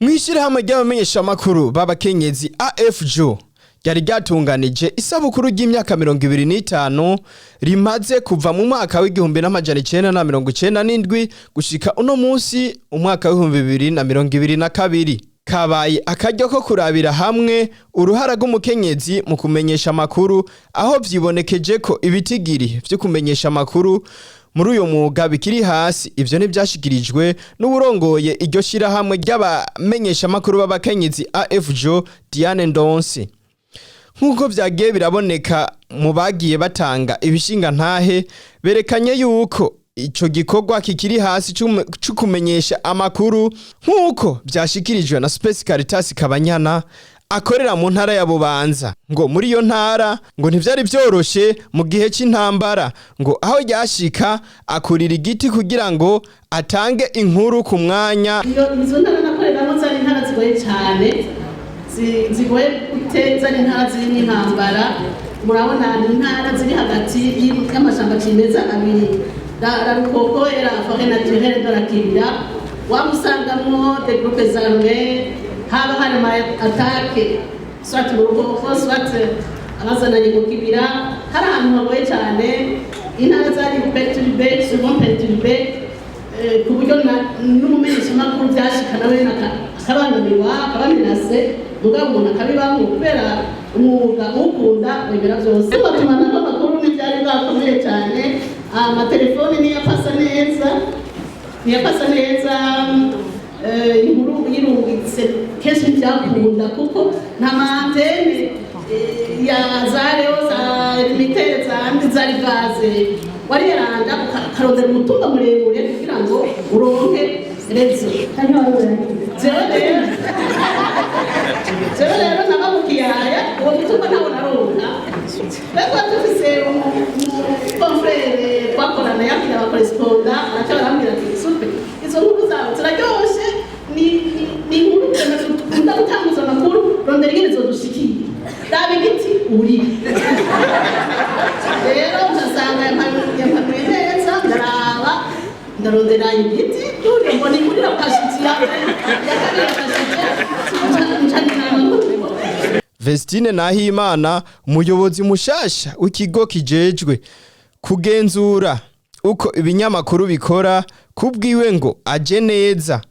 Mw'ishirahamwe ry'abamenyeshamakuru b'abakenyezi AFJO ryari ryatunganije isabukuru ry'imyaka 25 rimaze kuva mu mwaka w'1997 gushika uno munsi umwaka w'2022. Kabaye akaryo ko kurabira hamwe uruhara rw'umukenyezi mu kumenyesha amakuru, aho vyibonekeje ko ibitigiri vyo kumenyesha amakuru muri uyo mwuga bikiri hasi. Ivyo ntivyashikirijwe n'uwurongoye iryo shirahamwe ry'abamenyeshamakuru b'abakenyezi AFJO, Diane Ndonse. Nk'uko vyagiye biraboneka mu bagiye batanga ibishinga ntahe, berekanye yuko ico gikorwa kikiri hasi co kumenyesha amakuru, nk'uko vyashikirijwe na Space Caritas Kabanyana akorera mu ntara ya Bubanza. Ngo muri iyo ntara ngo ntivyari vyoroshe mu gihe c'intambara, ngo aho ryashika akurira igiti kugira ngo atange inkuru ku mwanya. Iyo izo ntara nakoreramo zari intara zigoye cyane. Zigoye gute? Zari intara zirimo intambara. Murabona ni intara ziri hagati y'amashamba cimeza abiri, la Rukoko et la forêt naturelle de la Kibira. Wamusangamwo des groupes armés, haba hari ama attaques, soit mu Rukoko, soit abazananye mu Kibira. Hari ahantu hagoye cyane. Intara zari perturbées, souvent perturbées, ku buryo n'umumenyeshamakuru byashika nawe akabangamirwa, akaba menacé. Mugabo umuntu akabibamwo kubera umwuga uwukunda, wemera byose. Batumanako amakuru ntibyari bwakomeye cyane, amatelefoni ntiyapasa neza, ntiyapasa neza. Inkuru yirungitse kenshi ntibyakunda kuko nta ma antennes ya za reo, za Lumitel, zandi zari bwaze. Wariyaranja ukarondera umutumba muremure kugira ngo uronke réseau. Jewe rero naba mu kiyaya, uwo mutumba ntawo naronka. Twebwe dufise umu confrère twakorana yakira aba correspondants, araca barambwira ati: "Supe, izo nkuru zawe ziraryoshe, ni inkuru dukunda gutanguza amakuru. Rondera ingene zodushikira, raba igiti uri." Rero ngasanga yampanuye neza, ndaraba, ndarondera igiti turiye, mbona inkuru irapashitse, ya kabiri irapashitse, ncanira amakuru. Vestine Nahimana, umuyobozi mushasha w'ikigo kijejwe kugenzura uko ibinyamakuru bikora, kubwiwe ngo aje neza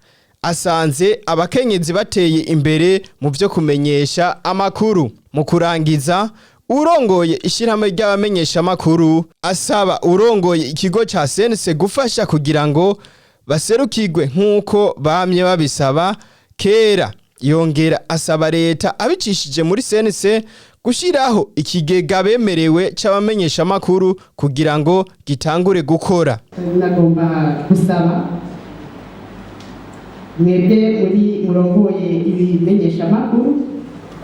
asanze abakenyezi bateye imbere mu vyo kumenyesha amakuru. Mu kurangiza, urongoye ishyirahamwe ry'abamenyeshamakuru asaba urongoye ikigo ca CNC gufasha kugira ngo baserukirwe nk'uko bamye babisaba kera. Yongera asaba leta abicishije muri CNC gushyiraho ikigega bemerewe c'abamenyeshamakuru kugira ngo gitangure gukora. Nagomba gusaba mwebwe muri murongoye ibimenyeshamakuru,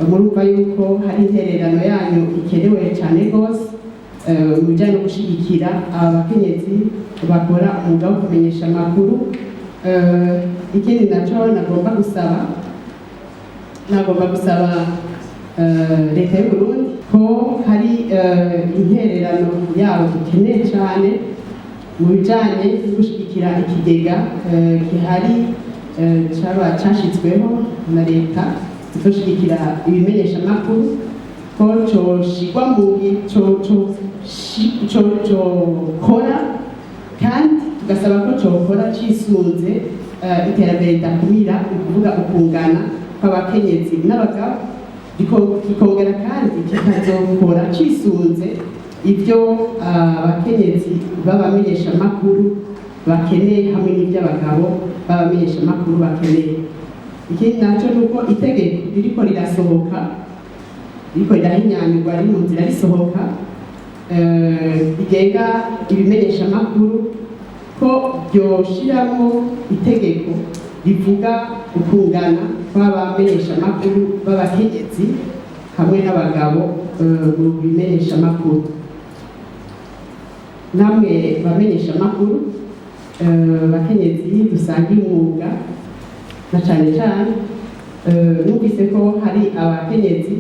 murumva yuko hari intererano yanyu ikenewe cyane rwose mu bijyanye no gushyigikira aba bakenyezi bakora umwuga wo kumenyesha amakuru. Ikindi nacyo nagomba gusaba leta y'u Burundi ko hari intererano yabo dukeneye cyane mu bijyanye no gushyigikira ikigega gihari, caba cyashyizweho na leta kizoshigikira ibimenyeshamakuru, ko coshigwa mu cokora, kandi tugasaba ko cokora cisunze iterambere ridakumira, ni ukuvuga ukungana kw'abakenyezi n'abagabo. Kikongera kandi kikazokora cisunze ibyo abakenyezi b'abamenyeshamakuru bakeneye hamwe n'iby'abagabo b'abamenyeshamakuru bakeneye. Ikindi nacyo ni uko itegeko ririko rirasohoka, ririko rirahinyanyurwa, riri mu nzira risohoka, rigenga ibimenyeshamakuru, ko ryoshiramo itegeko rivuga ukungana kw'abamenyeshamakuru b'abakenyezi hamwe n'abagabo mu bimenyeshamakuru. Namwe bamenyeshamakuru bakenyezi dusangiye umwuga, na cane cane numvise ko hari abakenyezi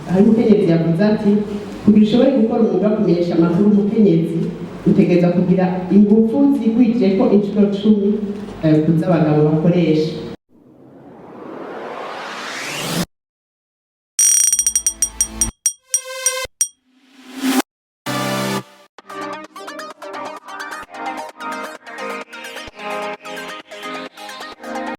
hari umukenyezi yavuze ati: "Kugira ushobore gukora umwuga wo kumenyesha amakuru umukenyezi Utegereza kugira ingufu zigwije ko inshuro 10 kuz'abagabo bakoresha.